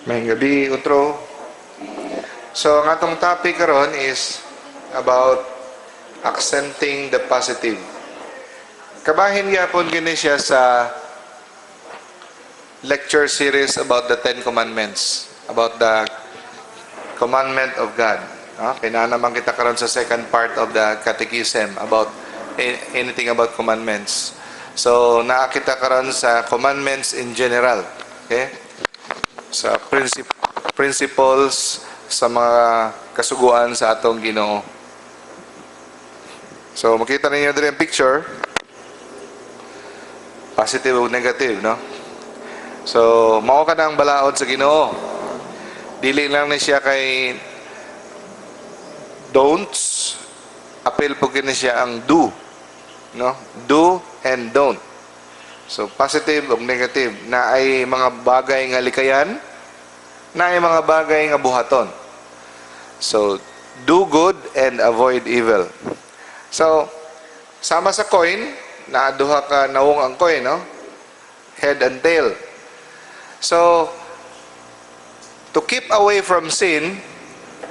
Maayong gabii, utro. So, ang atong topic karon is about accenting the positive. Kabahin gyapon kini siya sa lecture series about the Ten Commandments, about the commandment of God. No? Kaya naa naman kita karon sa second part of the catechism about anything about commandments. So, naa kita karon sa commandments in general. Okay? Sa principles sa mga kasuguan sa atong Ginoo. So, makita ninyo diri ang picture. Positive o negative, no? So, mao kanang balaod sa Ginoo. Dili lang ni siya kay don'ts, apil po kini siya ang do. No? Do and don't. So, positive o negative naay mga bagay nga likayan, naay mga bagay nga buhaton. So, do good and avoid evil. So, sama sa coin, naa duha ka nawong ang coin, no? Head and tail. So, to keep away from sin,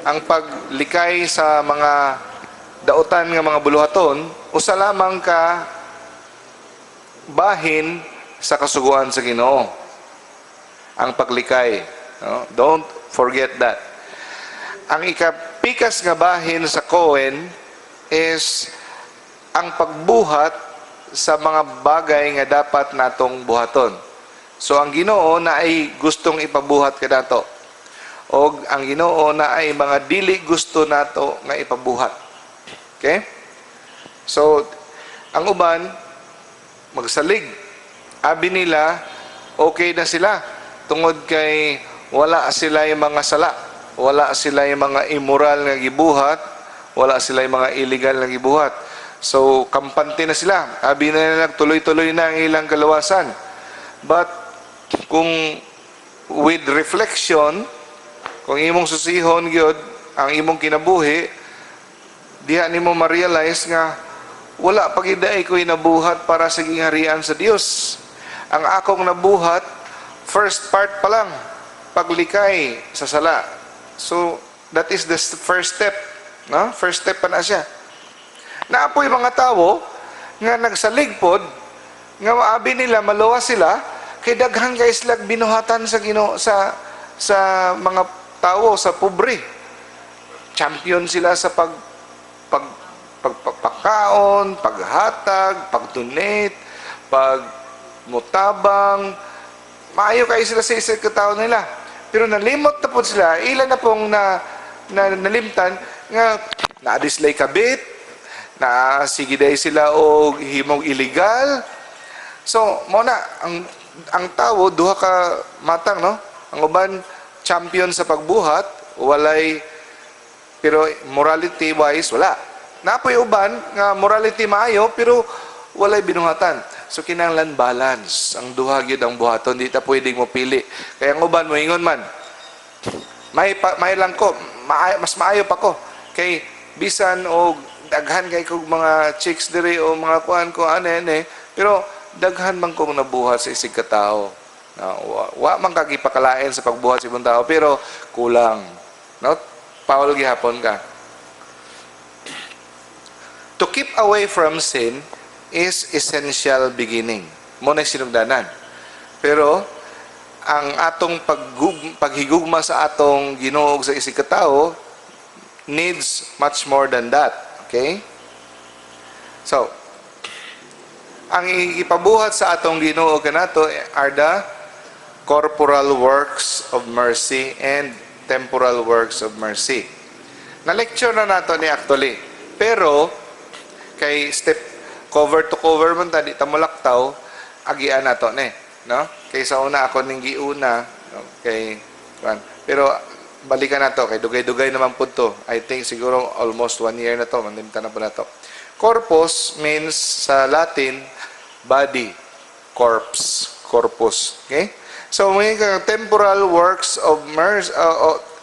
ang paglikay sa mga dautan nga mga buluhaton, usa lamang ka bahin sa kasuguan sa Ginoo. Ang paglikay. No? Don't forget that. Ang ikapikas nga bahin sa coin is ang pagbuhat sa mga bagay nga dapat natong buhaton. So ang Ginoo naay gustong ipabuhat kanato. Og ang Ginoo naay mga dili gusto nato nga ipabuhat. Okay? So ang uban magsalig. Abi nila okay na sila tungod kay wala sila yung mga sala, wala sila yung mga immoral nga gibuhat, wala sila yung mga illegal nga gibuhat. So kampante na sila. Abi na nila tuloy-tuloy na ang ilang kalawasan. But kung with reflection, kung imong susihon gyud ang imong kinabuhi, diha nimo ma-realize nga wala pa gyud diay ko'y nabuhat para sa gingharian sa Dios. Ang akong nabuhat, first part pa lang, paglikay sa sala. So that is the first step, no? First step pa na siya. Naa poy mga tawo nga nagsalig pod nga maabi nila maluwas sila kay daghan kay sila binuhatan sa Ginoo, sa mga tawo, sa pobre. Champion sila sa pag pag pagpapakaon, paghatag, pag-donate, pag mutabang. Maayo kayo sila sa isang katao nila. Pero nalimot na po sila, ilan na pong na nalimtan nga naa sila'y kabit, na sige diay sila og himong illegal. So, mao na ang tawo duha ka matang, no? Ang uban champion sa pagbuhat, walay, pero morality wise wala. Naa poy uban nga morality maayo pero walay binuhatan. So kinahanglan balance ang duha gyud ang buhaton, di ta pwedeng mo pili. Kaya ang uban moingon man, may lang ko, mas maayo pa ko kay bisan og daghan kay kog mga chicks diri o mga kuan ko ane ane, pero daghan man kong nabuhat sa isig ka tawo. No, wa man kag ipakalain sa pagbuhat sa ibang tao, pero kulang. No? Paul gihapon ka. To keep away from sin is essential beginning. Mao na sinugdanan. Pero ang atong paghigugma sa atong Ginoo ug sa isig katawo needs much more than that. Okay? So, ang ipabuhat sa atong Ginoo kanato are the corporal works of mercy and temporal works of mercy. Na-lecture na nato ni actually. Pero kay step cover to cover man ta, di ta molaktaw, agian nato ni, no? Kay sa una ako ning giuna, no? Kay kuan. Pero balikan nato kay dugay-dugay naman pud to. I think siguro almost one year na to, manimta na po na to. Corpus means sa Latin body, corpse, corpus. Okay? So may temporal works of mercy,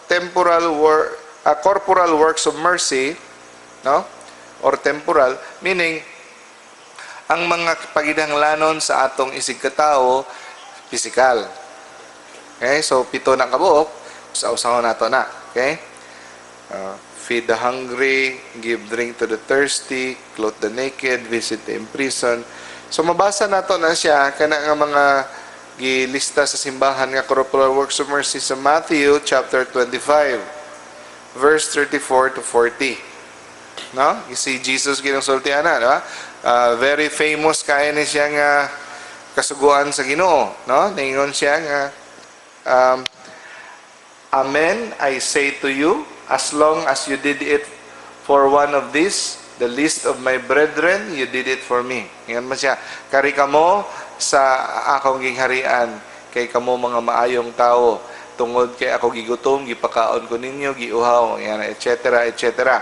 temporal work, corporal works of mercy, no? Or temporal, meaning ang mga paginahanglanon sa atong isig katao, physical. Okay? So pito na kabuok, usa-usahon nato na. Okay? Feed the hungry, give drink to the thirsty, clothe the naked, visit the imprisoned. So mabasa nato na siya kana nga mga gilista sa simbahan nga corporal works of mercy sa Matthew chapter 25 verse 34 to 40. No? Si Jesus ginang sultian na, di ba? Very famous kaya ni siya nga kasuguan sa Ginoo, no? Ningon siya nga "Amen, I say to you, as long as you did it for one of these, the least of my brethren, you did it for me." Ingon man siya, "Kari kamo sa akong gingharian, kay kamo mga maayong tao, tungod kay ako gigutom, gipakaon ko ninyo, giuhaw," yan, etc., etc.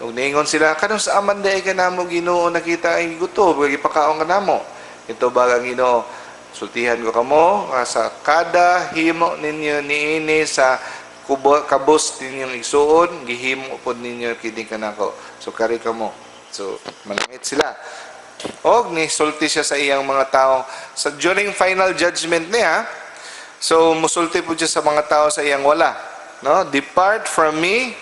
Ug niingon sila, "Kanus-a man diay ka namo, Ginoo, nakita ay gigutom, gipakaon ka namo?" Nitubag ang Ginoo, "Sultihan ko kamo nga sa kada himo ninyo niini sa kubo, kabus ninyong igsuon, gihimo pod ninyo kini kanako. So kari kamo." So manangit sila. Og ni sulti siya sa iyang mga tao sa during final judgment niya. So musulti po siya sa mga tao sa iyang wala, no? "Depart from me,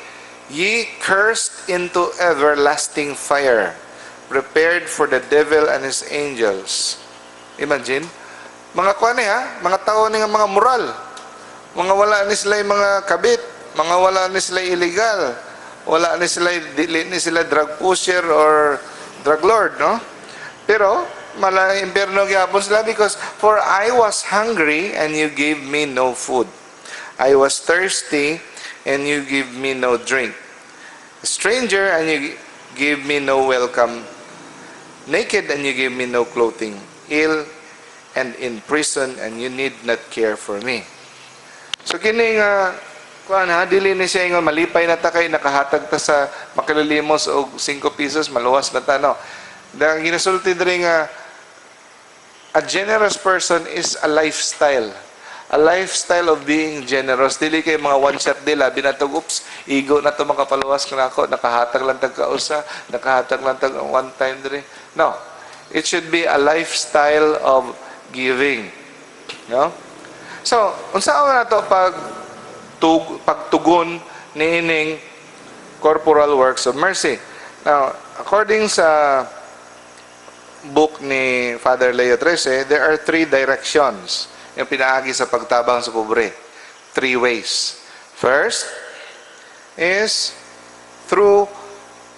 ye cursed, into everlasting fire, prepared for the devil and his angels." Imagine, mga kuan ha, mga tao ni nga mga moral. Mga wala ni sila yung mga kabit, mga wala ni sila illegal, wala ni sila, dili ni sila drug pusher or drug lord, no? Pero mala impierno gyapon sila because, "For I was hungry and you gave me no food. I was thirsty and you give me no drink. A stranger and you gave me no welcome. Naked and you gave me no clothing. Ill and in prison and you need not care for me." So kini nga kuan ha, dili ni siya ingon malipay na ta kay nakahatag ta sa makalilimos og 5 pesos, maluwas na ta, no. Dahil ginasulti diri nga a generous person is a lifestyle. A lifestyle of being generous. Dili kay mga one shot deal, labi na to, "Oops, igo na to, makapaluwas ka na ako, nakahatag lang tag kausa, nakahatag lang tag one time diri." No. It should be a lifestyle of giving. No? So, unsa man nato pagtugon niining corporal works of mercy? Now, according sa book ni Father Leo XIII, there are three directions yung pinaagi sa pagtabang sa pobre. Three ways. First is through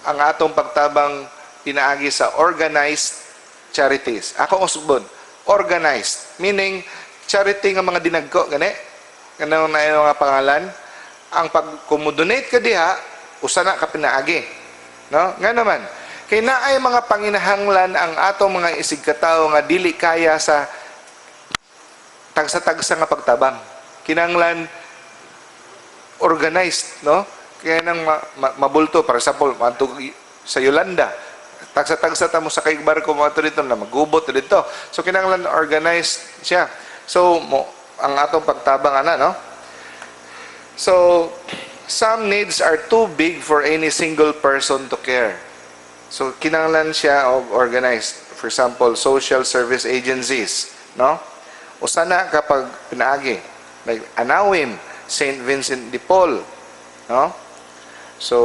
ang atong pagtabang pinaagi sa organized charities. Ako ang usbon, organized, meaning charity nga mga dinagko gani. Kanang na yung mga pangalan, ang pag kumo-donate ka diha, usa na ka pinaagi. No? Nga naman, kay naay mga panginahanglan ang atong mga isigkatawo nga dili kaya sa tagsa-tagsa nga pagtabang. Kinahanglan organized, no? Kaya nang mabulto, for example, manto sa Yolanda, tagsa-tagsa ta mo sa kay barko mo dito na magubot dito. So kinahanglan organized siya. So mo ang atong pagtabang ana, no? So some needs are too big for any single person to care. So kinahanglan siya og organized. For example, social service agencies, no? Usa na kapag pinaagi like Anawim, Saint Vincent de Paul, no? So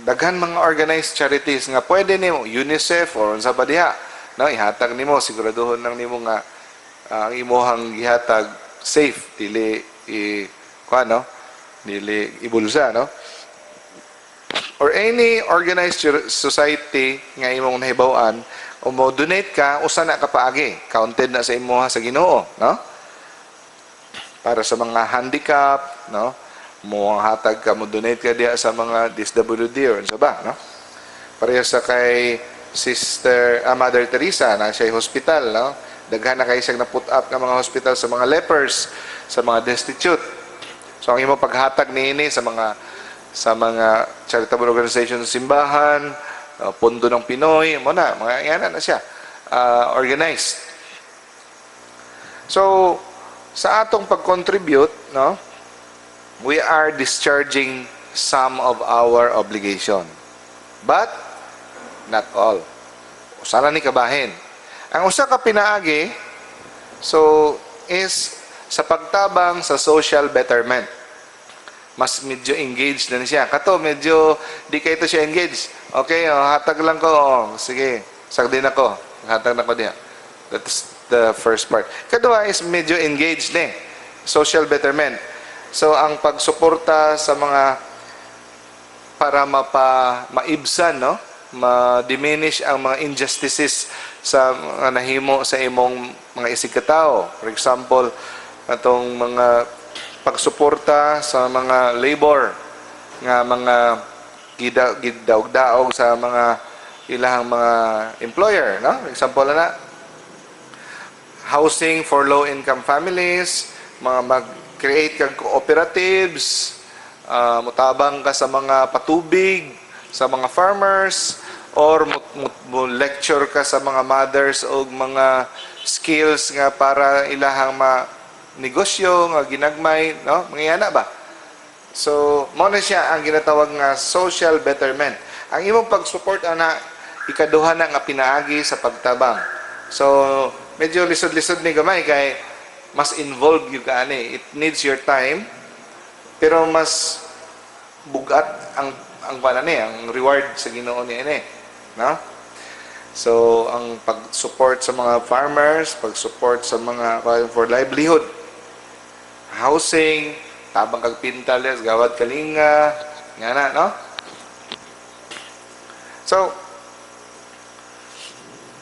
daghan mga organized charities nga pwede nimo, UNICEF or unsa pa diha, no? Ihatag nimo, siguraduhon lang nimo nga ang imuhang gihatag safe, dili i kuan, no, dili ibulsa, no, or any organized society nga imong nahibaw-an o mo donate ka, usa na ka paagi, counted na sa imuha sa Ginoo, no? Para sa mga handicap, no, mo hatag ka, mo donate ka diha sa mga DSWD or unsa ba, no? Pareho sa kay Sister Mother Teresa na siya hospital, no? Daghan na kay siyang na put up nga mga hospital sa mga lepers, sa mga destitute. So ang imong paghatag niini sa mga charitable organization sa simbahan, Pondo ng Pinoy, mo na mga yan na siya organized. So sa atong pag-contribute, no, we are discharging some of our obligation. But not all. Usa ni kabahin. Ang usa ka pinaagi, so is sa pagtabang sa social betterment. Mas medyo engaged na siya. Kato, medyo di kaayo to siya engaged. Okay, oh, hatag lang ko. Oh, sige, sagdi na ko. Hatag na ko diha. That's the first part. Kaduha is medyo engaged na eh. Social betterment. So, ang pagsuporta sa mga para mapa maibsan, no, ma-diminish ang mga injustices sa mga nahimo sa imong mga isigkatao. For example, atong mga pagsuporta sa mga labor nga mga gidaog-daog sa mga ilahang mga employer, no? For example na housing for low income families, mga mag-create kag cooperatives, mutabang ka sa mga patubig, sa mga farmers, or mo lecture ka sa mga mothers og mga skills nga para ilahang ma negosyo nga ginagmay, no? Mga yana ba? So, mao na siya ang ginatawag nga social betterment. Ang imong pag-support ana, ikaduha na nga pinaagi sa pagtabang. So, medyo lisod-lisod ni gamay kay mas involved gyud ka ani. It needs your time, pero mas bugat ang kuan ani, ang reward sa Ginoo ni ini, no? So, ang pag-support sa mga farmers, pag-support sa mga for livelihood, housing, tabang kag pintales, gawad kalinga, nga na, no? So,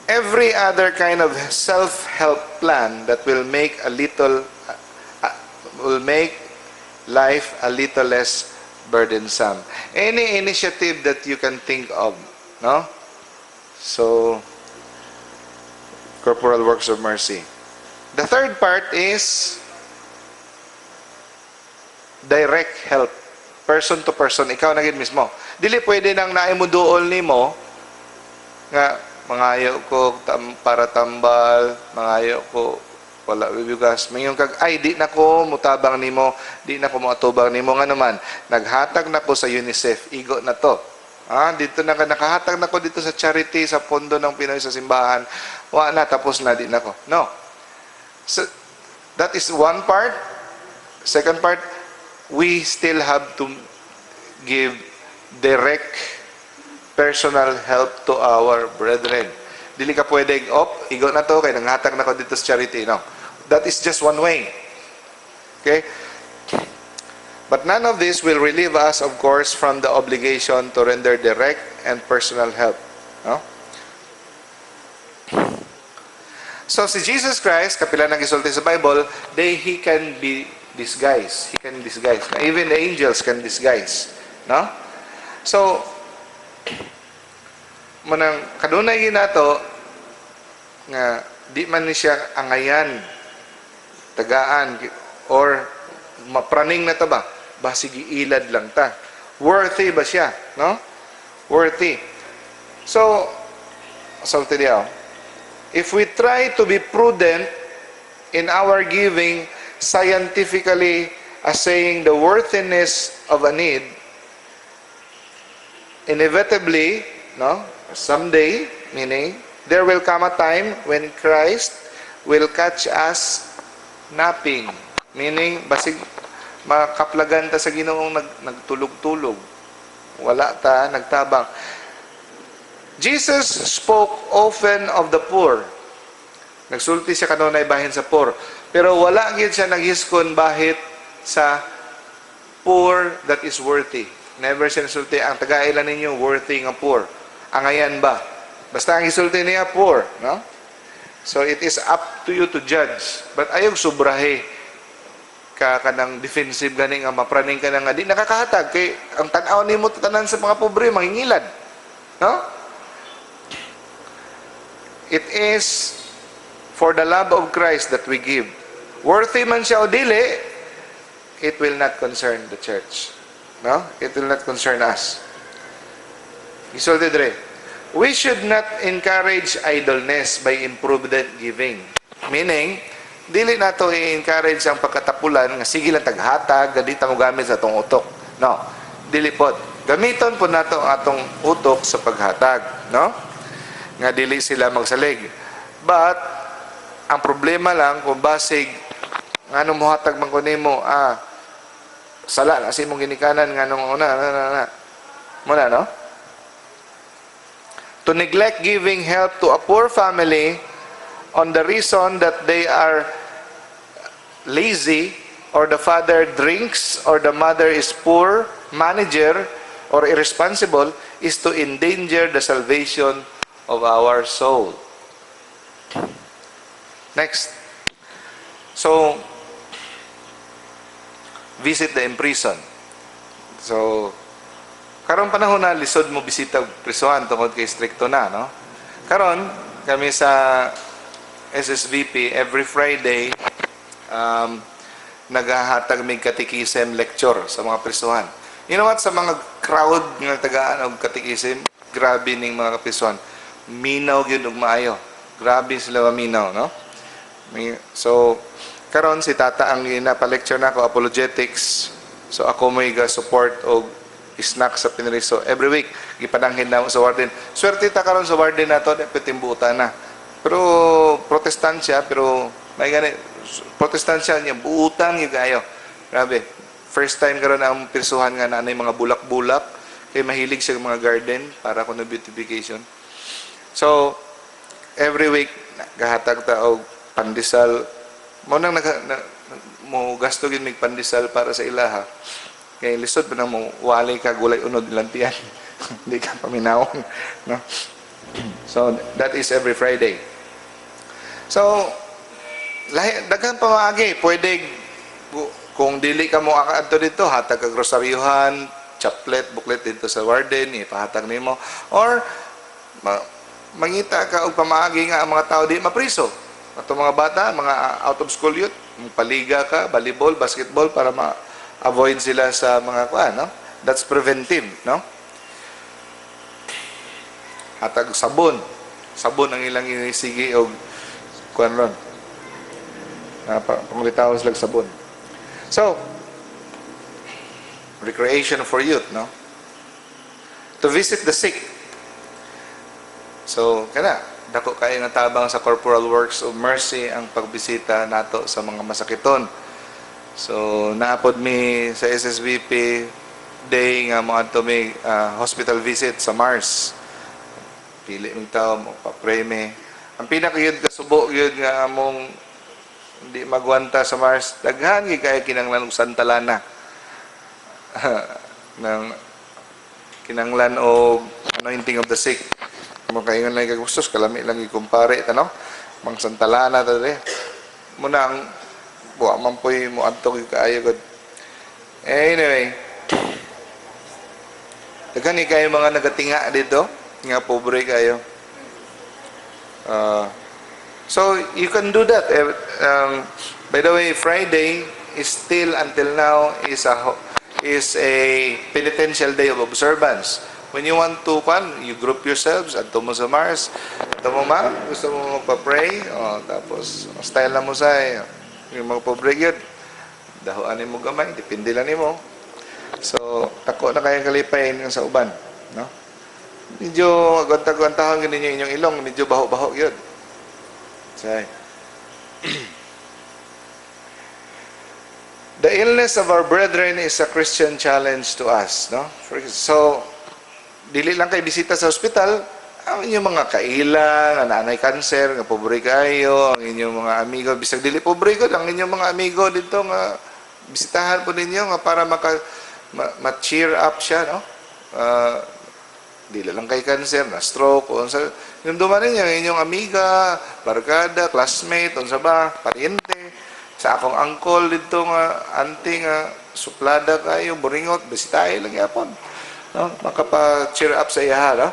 every other kind of self-help plan that will make life a little less burdensome. Any initiative that you can think of, no? So, corporal works of mercy. The third part is direct help. Person to person, ikaw na gid mismo. Dili pwede nang naay mo duol nimo nga mangayo ko para tambal, mangayo ko wala bibugas. Mayon kag, "Ay, di na ko mutabang nimo, di na ko moatubang nimo, nga naman naghatag na ko sa UNICEF, igo na to." Ah, dito na ka nakahatag na ko dito sa charity, sa pondo ng Pinoy sa simbahan. Wa na, tapos na, di na ko. No. So that is one part. Second part, we still have to give direct personal help to our brethren. Dili ka pwede, "Op, igo na to, kay nanghatag na ko dito sa charity." No. That is just one way. Okay? But none of this will relieve us, of course, from the obligation to render direct and personal help. No? So si Jesus Christ, kapila nang gisulti sa Bible, he can be disguised. He can disguise. Even the angels can disguise. No? So, manang kanunay ginato nga di man ni siya angayan, tagaan or mapraning na ta ba, basig ilad lang ta, worthy ba siya, no? Worthy. So sulti diya, if we try to be prudent in our giving, scientifically assaying the worthiness of a need, inevitably, no, someday, meaning, there will come a time when Christ will catch us napping. Meaning, basig makaplagan ta sa Ginoong nagtulog-tulog. Wala ta nagtabang. Jesus spoke often of the poor. Nagsulti siya kanunay bahin sa poor. Pero wala gyud siya naghiskon bahit sa poor that is worthy. Never siya nasulti, "Ang tagaila ninyo worthy nga poor. Angayan ba?" Basta ang gisulti niya, poor, no? So it is up to you to judge. But ayaw sobrahe ka kanang defensive gani nga mapraning ka na nga di nakakahatag kay ang tan-aw nimo tanan sa mga pobre mangingilad. No? It is for the love of Christ that we give. Worthy man siya o dili, it will not concern the church. No? It will not concern us. Isulti dre. We should not encourage idleness by imprudent giving. Meaning, dili nato i-encourage ang pagkatapulan nga sige lang taghatag, di ta mo gamit sa atong utok. No. Dili pod. Gamiton po nato ang atong utok sa paghatag, no? Nga dili sila magsalig. But ang problema lang kung basig Ngano mohatag man ko nimo? Ah, sala na sa imong ginikanan, nganong una na na na. Mao na, no? To neglect giving help to a poor family on the reason that they are lazy or the father drinks or the mother is poor manager or irresponsible is to endanger the salvation of our soul. Next. So, visit the imprisoned. So, karon panahon na lisod mo bisita og prisuhan tungod kay strikto na, no? Karon kami sa SSVP, every Friday nagahatag mig catechism lecture sa mga prisuhan. You know what, sa mga crowd nga tagaan og catechism, grabe ning mga kaprisuhan. Minaw gyud og maayo. Grabe sila maminaw, no? So, karon si Tata ang ginapa-lecture nako apologetics. So ako may ga-support og snack sa pinriso every week. Gipananghin namo sa warden. Swerte ta karon sa warden nato, di timbuta na. Pero Protestant siya, pero may gani Protestant siya niya buutan gyud kayo. Grabe. First time karon ang pirsuhan nga naanay mga bulak-bulak kay mahilig siya mga garden para kuno beautification. So every week gahatag ta og pandesal mo nang nag, na, mo gasto gid mig pandesal para sa ilaha. Kay lisod pa nang mo wali ka gulay unod ilang tiyan. Hindi ka paminawon, no? So that is every Friday. So lahi daghan pa maagi, pwede kung dili ka mo adto dito, hatag kag rosaryuhan, chaplet, booklet dito sa warden, ipahatag nimo or mangita ka og pamaagi nga ang mga tao di mapriso. Ato mga bata, mga out of school youth, paliga ka, volleyball, basketball para ma-avoid sila sa mga kuan, no? That's preventive, no? Hatag sabon. Sabon ang ilang inisigi og kuan ron. Pangulitaw sila og sabon. So, recreation for youth, no? To visit the sick. So, kana, dako kayo nga tabang sa corporal works of mercy ang pagbisita nato sa mga masakiton. So, naapod mi sa SSVP day nga moadto mi hospital visit sa Mars. Pili mig tao mo pa-pray mi. Ang pinaka gyud kasubo gyud nga among hindi magwanta sa Mars, daghan gyud kay kinanglan og Santa Lana. Nang kinanglan og anointing of the sick. Mo kaingon lang kag gustos kalami lang ikumpare ta, no. Mang Santa Lana ta dire. Muna ang buwa man po'y mo adto gyud kaayo gud. Anyway, daghan ni kayo mga nagatinga dito nga pobre kayo. So you can do that. Eh, by the way, Friday is still until now is a penitential day of observance. When you want to kwan, you group yourselves, adto mo sa Mars, adto mo, "Ma'am, gusto mo magpa-pray?" Oh, tapos style na mo sa yung mga pobre gyud. Dahoan nimo gamay, depende lang nimo. So, tako na kayang kalipay sa uban, no? Medyo agwanta-agwantahon gyud ninyo inyong ilong, medyo baho-baho gyud. Say. The illness of our brethren is a Christian challenge to us, no? So, dili lang kay bisita sa ospital, ang inyong mga kaila, nga naanay cancer, nga pobre kayo, ang inyong mga amigo, bisag dili pobre ko, ang inyong mga amigo dito nga bisitahan po ninyo nga para ma-cheer up siya, no? Dili lang kay cancer, na stroke, o unsa, hinumduman ninyo, ang inyong amiga, barkada, classmate, unsa ba, pariente, sa akong uncle dito nga auntie nga suplada kayo, buringot, bisitahe lang yapon. No? Makapa-cheer up sa iyaha, no?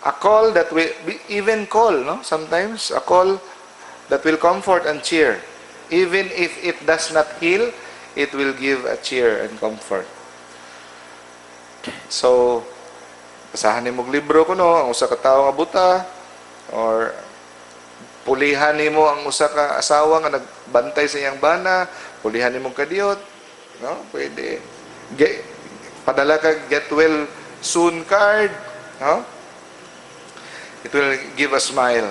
A call that will, even call, no? Sometimes, a call that will comfort and cheer. Even if it does not heal, it will give a cheer and comfort. So, basahan nimo og libro kuno ang usa ka tawo nga buta or pulihan nimo ang usa ka asawa nga nagbantay sa iyang bana, pulihan nimo kadiyot, no? Pwede. Padala ka get well soon card, no? It will give a smile.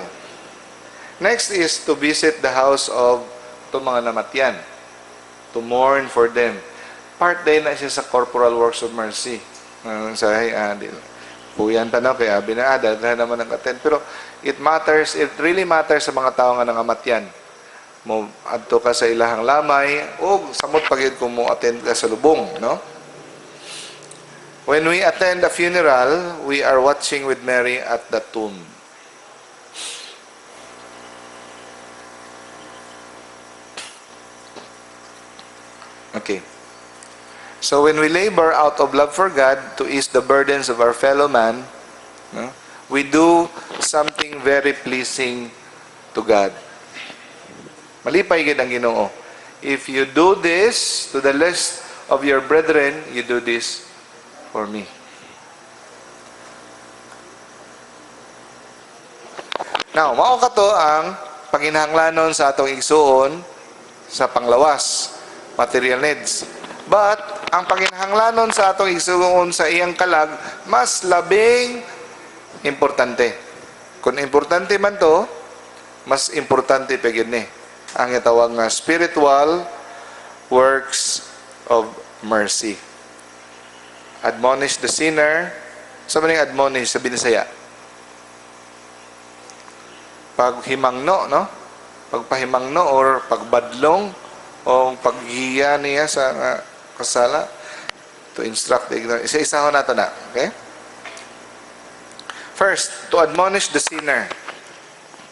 Next is to visit the house of katong mga namatyan. To mourn for them. Part din na siya sa corporal works of mercy. Sa di, puyan tanaw kay abi na daghan naman ang attend, pero it matters, it really matters sa mga tao nga nangamatyan. Mo adto ka sa ilahang lamay o samot pa gyud kung mo attend ka sa lubong, no? When we attend a funeral, we are watching with Mary at the tomb. Okay. So when we labor out of love for God to ease the burdens of our fellow man, no, we do something very pleasing to God. Malipay gid ang Ginoo. If you do this to the least of your brethren, you do this for me. Now, mao kato ang panginahanglanon sa atong igsuon sa panglawas, material needs. But ang panginahanglanon sa atong igsuon sa iyang kalag, mas labing importante. Kung importante man to, mas importante pa gyud ni ang itawag nga spiritual works of mercy. Admonish the sinner. Sa maning admonish sa Binisaya? Paghimangno, no? Pagpahimangno or pagbadlong o paghiya niya sa kasala, to instruct the ignorant. Isa-isahon nato na, okay? First, to admonish the sinner.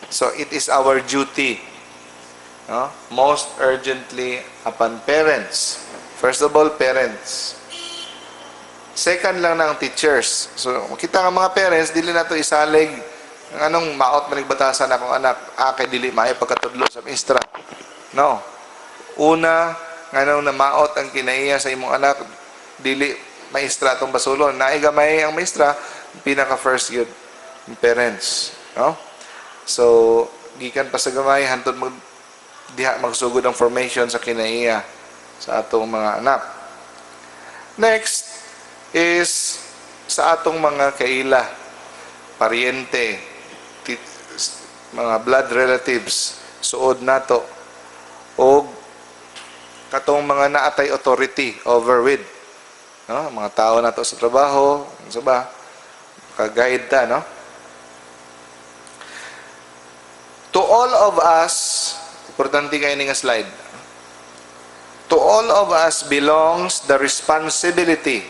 So it is our duty, no? Most urgently upon parents. First of all, parents. Second lang ng teachers. So, makita nga mga parents, dili na to isalig. Anong maot man batasan akong anak, kay dili maayo pagkatudlo sa maestra. No. Una, nganong namaot ang kinaiya sa imong anak, dili maestra atong basulon. Naay gamay ang maestra, pinaka first yun, parents. No? So, gikan pa sa gamay, hantod mag diha magsugod ang formation sa kinaiya sa atong mga anak. Next is sa atong mga kaila, pariente, mga blood relatives, suod nato, og katong mga naatay authority over with. No? Mga tao nato sa trabaho, sa ba? Ka-guide ta, no? To all of us, importante kayo nga slide. To all of us belongs the responsibility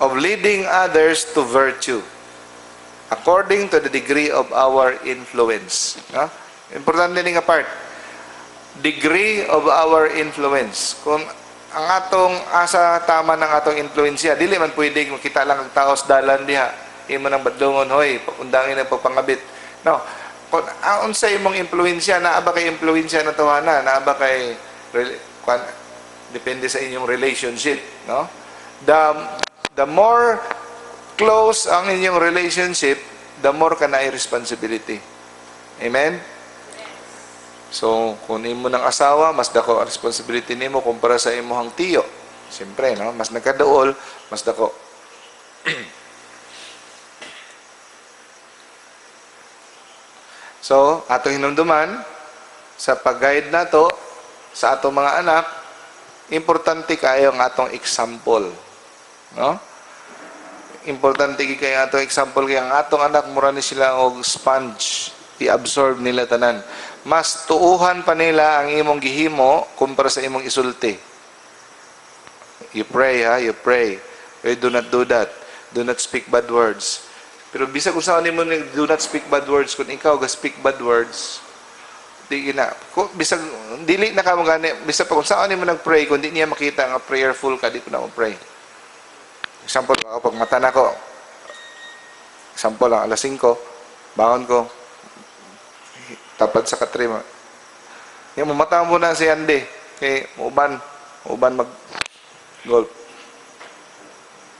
of leading others to virtue according to the degree of our influence. No? Importante ni nga part. Degree of our influence. Kung ang atong asa tama ng atong influensya, dili man pwede makita lang ang tao sa dalan diha, imo nang badlongon, hoy, undangin ang pagpangabit. No. Kung ang unsa imong impluwensya, naa ba kay impluwensya ng tawhana, naa ba kay kwan, depende sa inyong relationship, no? The more close ang inyong relationship, the more ka na responsibility. Amen? So, kung imo ng asawa, mas dako ang responsibility nimo kumpara sa imong tiyo. Siyempre, no? Mas nagkaduol, mas dako. So, atong hinumduman, sa pag-guide nato sa atong mga anak, importante kayo ang atong example. No? Importante kay atong example kay ang atong anak mura ni sila og sponge, i-absorb nila tanan. Mas tuuhan pa nila ang imong gihimo kumpara sa imong isulti. You pray, ha? You pray. You do not do that. Do not speak bad words. Pero bisag kung saan nimo do not speak bad words, kung ikaw ga speak bad words, di na. Kung bisag dili na ka mo gani, bisag pa kung saan nimo nag-pray, kung di niya makita nga prayerful ka, di ko na mo pray. Example, ako pag mata na ko, example lang, alas 5, bangon ko, tapad sa katrim. Yung mamata mo na si Andy, kay muuban, muuban mag golf.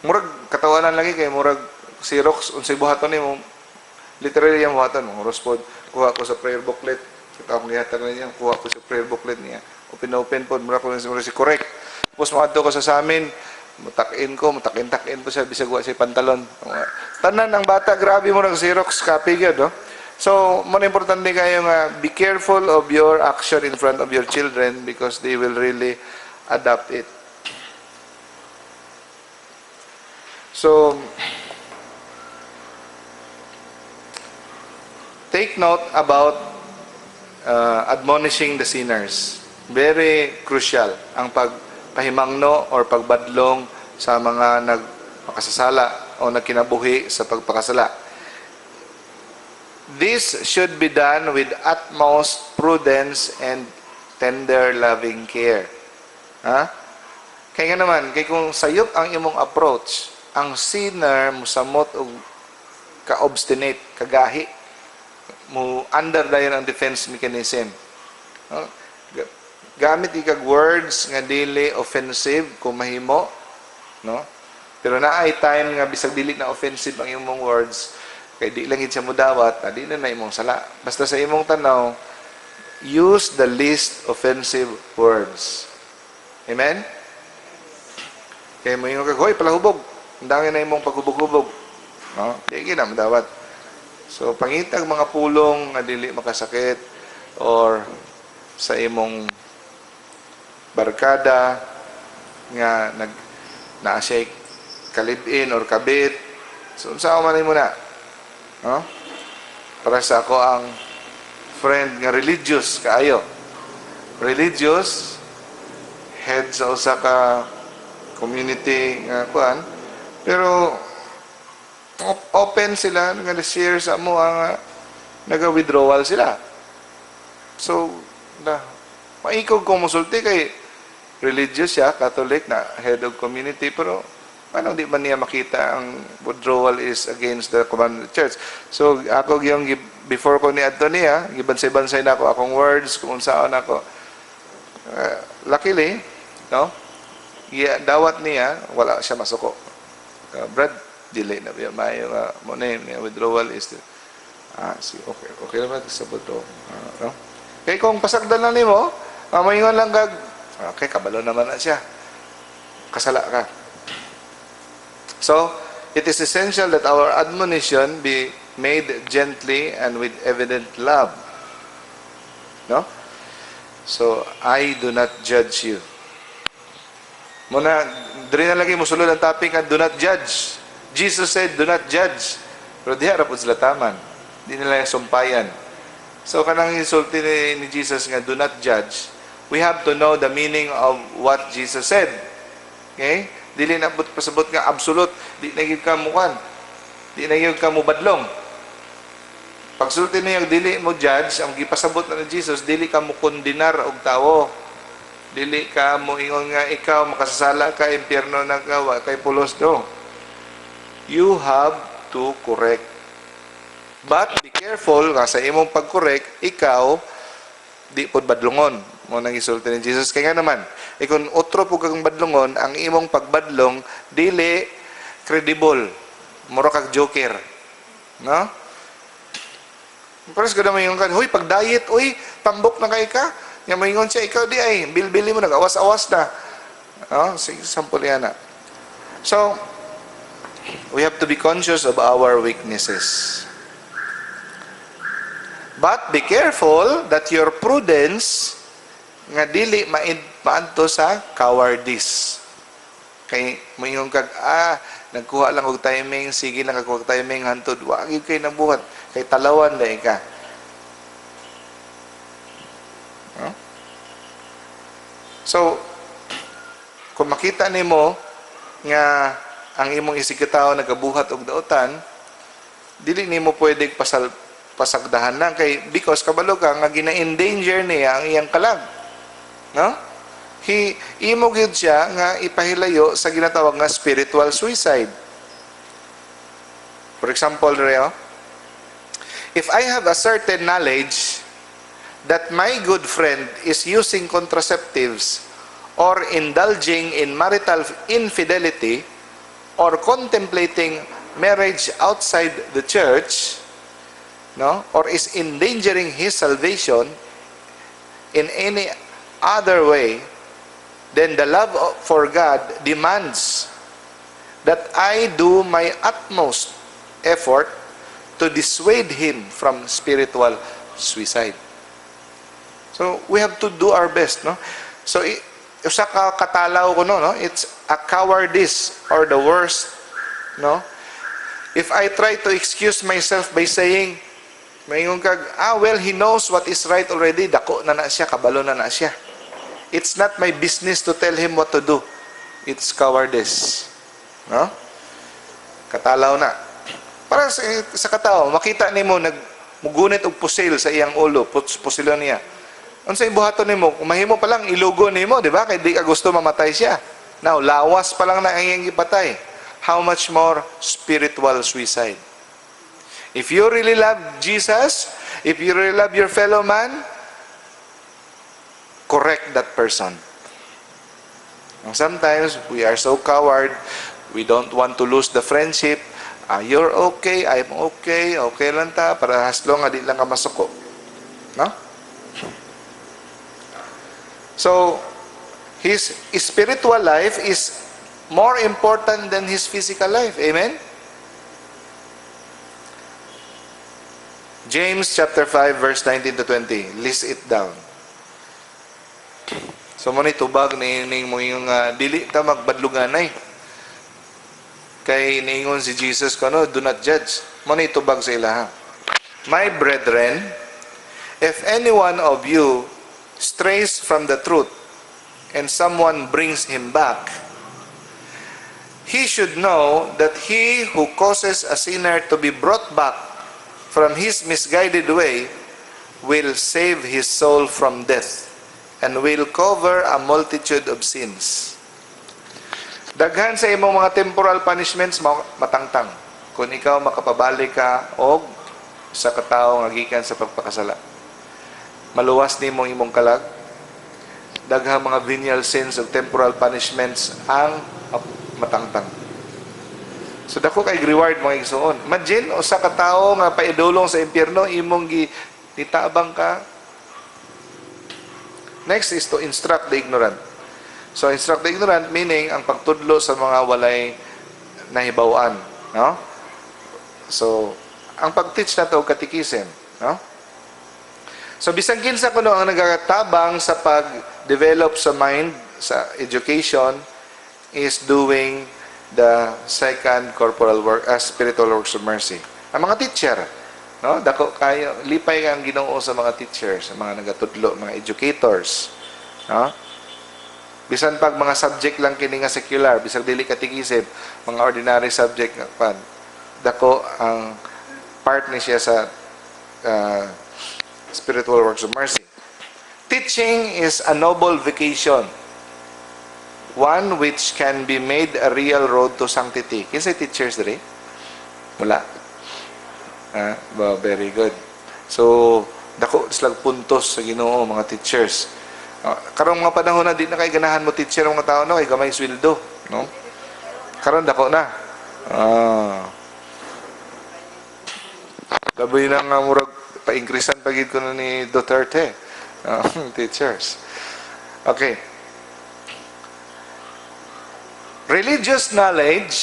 Murag katawanan lagi kay murag Xerox unsay buhaton nimo, literally yung buhaton mo respond, kuha ko sa prayer booklet, kita akong gihatag niya, kuha ko sa prayer booklet niya. Open na open pod, murag ko si correct. Tapos moadto ko sa amin, mutakin ko, mutakin-takin po siya bisag wa siya pantalon. Tanan ang bata, grabe mo nag Xerox copy gyud, no? So, more importante kayo nga be careful of your action in front of your children because they will really adapt it. So, take note about admonishing the sinners. Very crucial ang pagpahimangno or pagbadlong sa mga nagpakasasala o nagkinabuhi sa pagpakasala. This should be done with utmost prudence and tender loving care. Ha? Kaya nga naman, kay kung sayop ang imong approach, ang sinner musamot og ka-obstinate, kagahi, mo under dayon ang defense mechanism. No? Gamit ikag words nga dili offensive kung mahimo, no? Pero naay time nga bisag dili na offensive ang imong words, kay di lang gid siya mudawat, na di na na imong sala. Basta sa imong tanaw, use the least offensive words. Amen? Kay mo ingon kag, "Hoy, palahubog." Ang dami na imong paghubog-hubog. No? Di gid na madawat. So, pangitag mga pulong nga dili makasakit or sa imong barkada nga nag naa siya kalibin or kabit. So, unsa man nimo na? No? Para sa ako ang friend nga religious kaayo. Religious, head sa usa ka community nga kuan, pero open sila nga share sa amo ang naga-withdrawal sila. So, na maikog ko musulti kay religious siya, Catholic na head of community, pero paano di man niya makita ang withdrawal is against the command of the church? So, ako yung before ko ni adto niya, gibansay-bansay na ako akong words, kung unsaon ako. Luckily, no? Yeah, dawat niya, wala siya masuko. "Brad, dili na biya maayo nga mo na yun, withdrawal is the, ah, si okay, okay naman sa withdrawal." No? Kay kung pasagdan na nimo, mamayingon lang kag, "Okay, kabalo naman na siya." Kasala ka. So, it is essential that our admonition be made gently and with evident love. No? So, I do not judge you. Muna, diri na lagi musulod ang topic nga do not judge. Jesus said, "Do not judge." Pero diha ra pud sila taman. Di nila yung sumpayan. So, kanang insulti ni Jesus nga do not judge, we have to know the meaning of what Jesus said. Okay? Dili na pud pasabot nga absolute, di na gyud ka mukan. Di na gyud ka mubadlong. Pagsulti niya dili mo judge, ang gipasabot na ni Jesus, dili ka mo kondenar og tawo. Dili ka mo ingon nga ikaw makasasala ka, impyerno na ka, wa kay pulos do. You have to correct. But be careful nga sa imong pag-correct, ikaw di pod badlongon. Mo nang gisulti ni Jesus. Kaya nga naman, kung otro po kang badlongon, ang imong pagbadlong dili credible. Mura kag joker. No? Pares ko na maingon ka, "Huy, pag-diet, uy, tambok na kay ka." Nga maingon siya, "Ikaw di ay, bilbili mo, nag-awas-awas na." No? Sige, sample yan na. So, we have to be conscious of our weaknesses. But be careful that your prudence nga dili maadto sa cowardice. Kay moingon kag, "Ah, nagkuha lang og timing, sige lang kag timing hantod wa gyud kay nabuhat kay talawan dai ka." No? So, kung makita nimo nga ang imong isigkatawo nagabuhat og dautan, dili nimo pwede pasagdahan lang kay because kabalo ka nga gina-endanger niya ang iyang kalag. No? Imo gyud siya nga ipahilayo sa ginatawag nga spiritual suicide. For example, Reo, if I have a certain knowledge that my good friend is using contraceptives or indulging in marital infidelity or contemplating marriage outside the church, no, or is endangering his salvation in any other way, then the love for God demands that I do my utmost effort to dissuade him from spiritual suicide. So we have to do our best, no? So usa ka katalaw ko, no? It's a cowardice or the worst, no? If I try to excuse myself by saying, maingon kag, "Ah, well, he knows what is right already, dako na na siya, kabalo na na siya. It's not my business to tell him what to do." It's cowardice. No? Katalaw na. Para sa katao, makita nimo nag mugunit og pusil sa iyang ulo, pusilon niya. Unsa buhaton nimo? Kung mahimo pa lang, ilugo nimo, di ba? Kay di ka gusto mamatay siya. Now, lawas pa lang na ang iyang gipatay. How much more spiritual suicide? If you really love Jesus, if you really love your fellow man, correct that person. And sometimes we are so coward, we don't want to lose the friendship. "Ah, you're okay, I'm okay, okay lang ta, para as long nga di lang ka masuko." No? So, his spiritual life is more important than his physical life. Amen? James chapter 5 verse 19 to 20. List it down. So mo ni tubag ni ning mo yung dili ta magbadluganay. Kay niingon si Jesus kano, "Do not judge." Mo ni tubag sa ilaha. "My brethren, if any one of you strays from the truth and someone brings him back, he should know that he who causes a sinner to be brought back from his misguided way will save his soul from death and will cover a multitude of sins." Daghan sa imong mga temporal punishments matangtang kung ikaw makapabalik ka og sa katawo nga gikan sa pagpakasala. Maluwas nimo imong kalag. Daghang mga venial sins ug temporal punishments ang matangtang. So dako kay reward, mga igsoon. Imagine usa ka tawo nga paidulong sa impyerno, imong gi nitabang ka. Next is to instruct the ignorant. So instruct the ignorant meaning ang pagtudlo sa mga walay nahibaw-an, no? So ang pag-teach nato og catechism, no? So bisan kinsa kuno ang nagatabang sa pag-develop sa mind, sa education, is doing the second corporal work, spiritual works of mercy. Ang mga teacher, no? Dako kayo, lipay ang Ginoo sa mga teachers, sa mga nagatudlo, mga educators, no? Bisan pag mga subject lang kini nga secular, bisag dili catechism, mga ordinary subject nga pan, dako ang part ni siya sa spiritual works of mercy. Teaching is a noble vocation, one which can be made a real road to sanctity. Kinsay teachers diri? Wala. Ah, well, very good. So, dako silang puntos sa Ginoo, mga teachers. Ah, karong mga panahon na di na kay ganahan mo teacher ang mga tao, no, kay gamay sweldo, no? Karon dako na. Ah. Labi na nga murag pa-increasean pa gid ko na ni Duterte. Ah, teachers. Okay. Religious knowledge,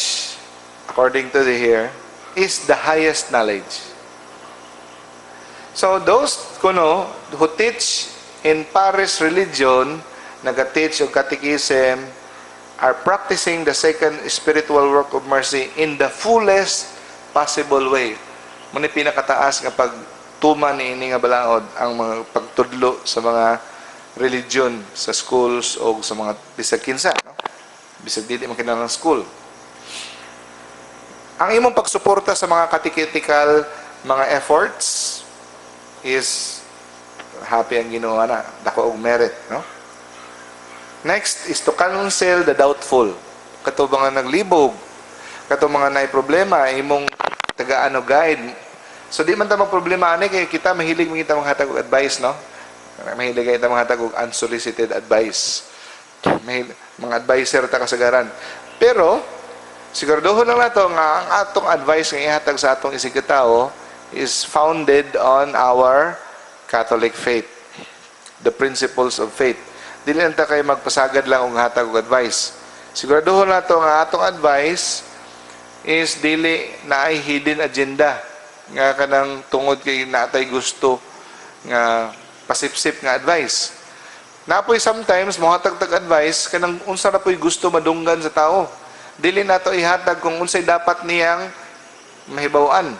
according to the here, is the highest knowledge. So those kuno who teach in parish religion, naga-teach og catechism, are practicing the second spiritual work of mercy in the fullest possible way. Mao ni pinakataas nga pagtuman ni ini nga balaod, ang mga pagtudlo sa mga religion sa schools o sa mga bisag kinsa, no? Bisag dili man kinahanglan school. Ang imong pagsuporta sa mga catechetical mga efforts is happy ang Ginoo na, dako og merit, no? Next is to counsel the doubtful. Kato mga naglibog, kato mga naay problema, imong tagaan og guide. So di man ta problema ani kay kita mahilig man kita maghatag og advice, no? Mahilig kay ta maghatag og unsolicited advice. May mga advisor ta kasagaran. Pero siguraduhon lang nato nga ang atong advice nga ihatag sa atong isigkatawo is founded on our Catholic faith. The principles of faith. Dili lang ta kay magpasagad lang og hatag og advice. Siguraduhon nato nga atong advice is dili naay hidden agenda. Nga kanang tungod kay natay gusto nga pasipsip nga advice. Napoy sometimes mohatag tag advice kanang unsa ra poy gusto madunggan sa tao. Dili nato ihatag kung unsay dapat niyang mahibaw-an.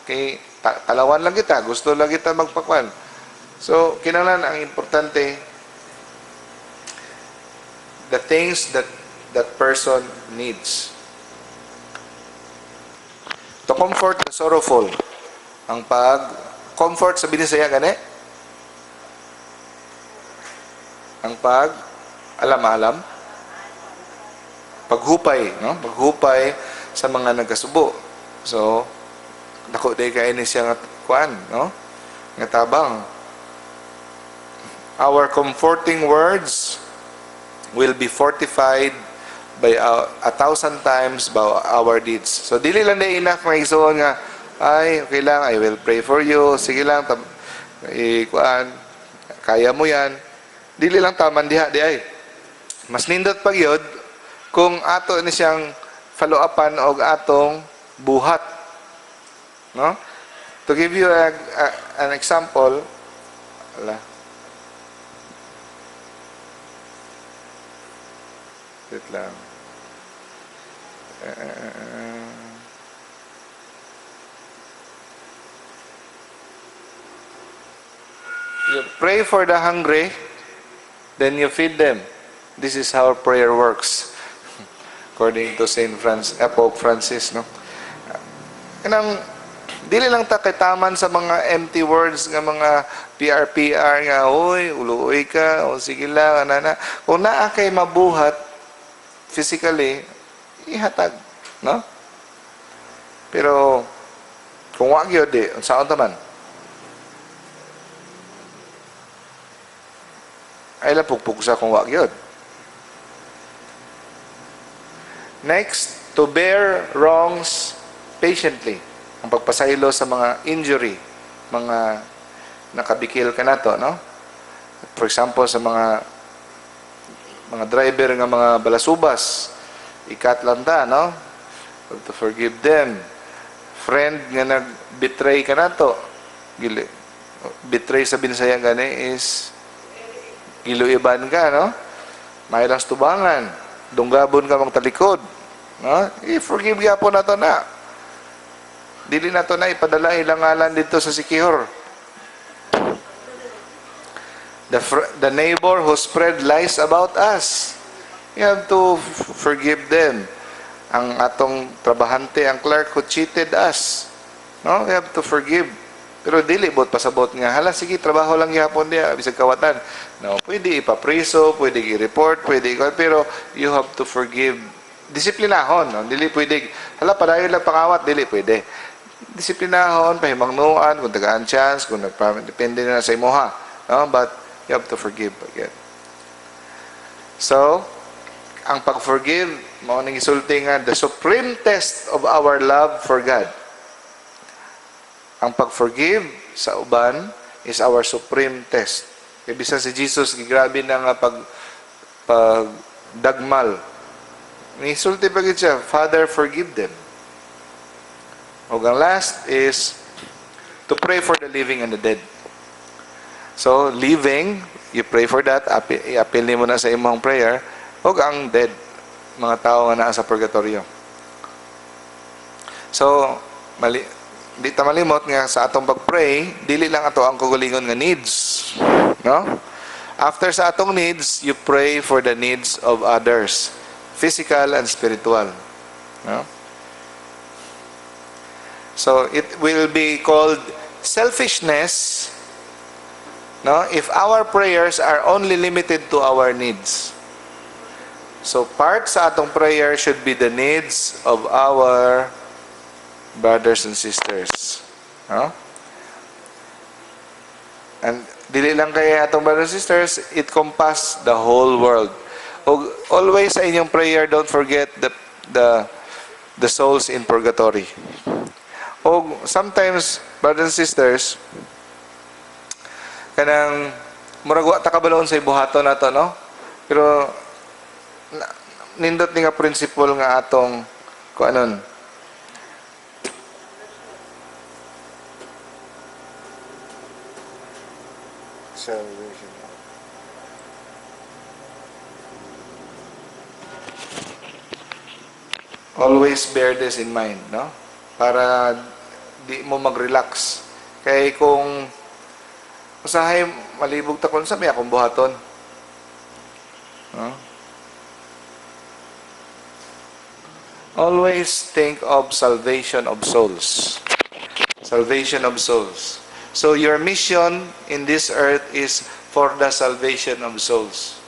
Kay talawan lang kita, gusto lang kita magpakwan. So, kinahanglan ang importante, the things that that person needs. To comfort the sorrowful. Ang pag comfort sa Binisaya gani? Ang pag alam-alam, paghupay, no? Paghupay sa mga nagkasubo. So, dako day kay ni siya nga kuan, no? Nga tabang. Our comforting words will be fortified by 1,000 times by our deeds. So dili lang day enough, mga igsoon, nga "Ay, okay lang, I will pray for you, sige lang, kuan, kaya mo yan." Dili lang taman diha di ay. Mas nindot pag yun kung ato ni siyang follow-upan og atong buhat. No? To give you an example, ala. Wait lang. You pray for the hungry, then you feed them. This is how prayer works. According to Saint Francis, Pope Francis, no? Kanang dili lang ta kay taman sa mga empty words nga mga PR-PR nga, "Oy, uluoy ka, o sige lang, ana na." Kung naa kay mabuhat physically, ihatag, no? Pero kung wa gyud, di unsaon ta man? Ay lang pugpugsa kung wa gyud. Next, to bear wrongs patiently. Ang pagpasaylo sa mga injury, mga nakabikil ka nato, no? For example, sa mga driver nga mga balasubas, ikat lang ta, no? Have to forgive them. Friend nga nag-betray ka nato, betray sa Binsaya gani is giluiban ka, no? May lang tubangan, dunggabon ka magtalikod, no? I-forgive gyapon nato na. Dili nato na ipadala ilang ngalan dito sa Sikihor. The neighbor who spread lies about us, you have to forgive them. Ang atong trabahante, ang clerk who cheated us, no? We have to forgive. Pero dili bot pasabot nga, "Hala, sige, trabaho lang gyapon diya, bisag kawatan." No, pwede ipapriso, pwede i-report, pwede i, pero you have to forgive. Disiplinahon, no? Dili pwede, "Hala, padayon lang pangawat," dili pwede. Disiplinahon, pahimangnuan, kung tagaan chance, kung nagpa, depende na sa imuha. No? But you have to forgive again. So, ang pag-forgive, mao ning isulti nga the supreme test of our love for God. Ang pag-forgive sa uban is our supreme test. Kaya bisan si Jesus, gigrabe na nga pag dagmal. Nisulti pa gid siya, "Father, forgive them." O ang last is to pray for the living and the dead. So, living, you pray for that, i-appeal nimo na sa imong prayer, ug ang dead, mga tao nga naa sa purgatorio. So, mali, di ta malimot nga sa atong pag-pray, dili lang ato ang kaugalingon nga needs. No? After sa atong needs, you pray for the needs of others, physical and spiritual. No? So, it will be called selfishness, no, if our prayers are only limited to our needs. So, part sa atong prayer should be the needs of our brothers and sisters. No? And dili lang kay atong brothers and sisters, it compass the whole world. Og always sa inyong prayer, don't forget the souls in purgatory. Og sometimes, brothers and sisters, kanang murag wa ta kabaloon sa ibuhaton nato, no? Pero nindot ni nga principle nga atong kuanon. Salvation. Always bear this in mind, no? Para di mo mag-relax. Kay kung usahay malibog ta kun sa may akong buhaton. No? Always think of salvation of souls. Salvation of souls. So your mission in this earth is for the salvation of souls.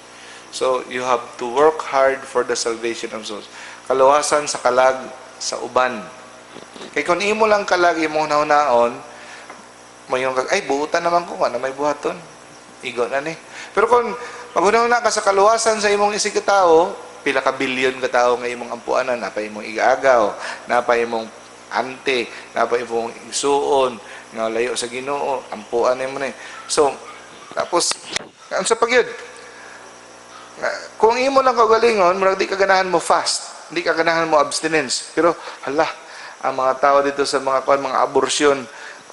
So you have to work hard for the salvation of souls. Kaluwasan sa kalag sa uban. Kay kung imo lang kalag imong nahunaon, mayon kag ay buutan naman ko na may buhaton. Igo na ni. Pero kung maghunahuna ka sa kaluwasan sa imong isig ka tawo, pila ka bilyon ka tawo nga imong ampuanan, napa imong igaagaw, napa imong ante, napa imong igsuon, nga layo sa Ginoo, ampuan nimo ni. So, tapos unsa pa gyud? Kung imo lang kaugalingon, murag di ka ganahan mo fast, di ka ganahan mo abstinence. Pero hala, ang mga tao dito sa mga kuan, mga abortion,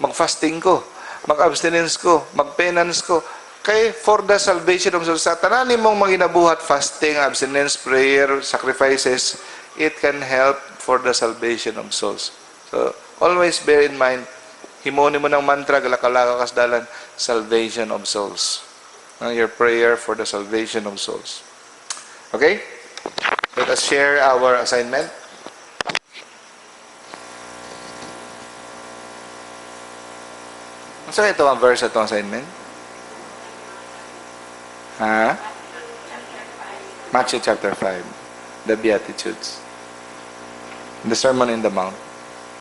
mag-fasting ko, mag-abstinence ko, mag-penance ko. Kay for the salvation of souls, sa tanan nimong mga ginabuhat, fasting, abstinence, prayer, sacrifices, it can help for the salvation of souls. So, always bear in mind, himuon mo ng mantra, galakalaka kasdalan, salvation of souls. Your prayer for the salvation of souls. Okay? Let us share our assignment. Unsa ito ang verse atong assignment? Ha? Matthew chapter 5. The Beatitudes. The Sermon in the Mount.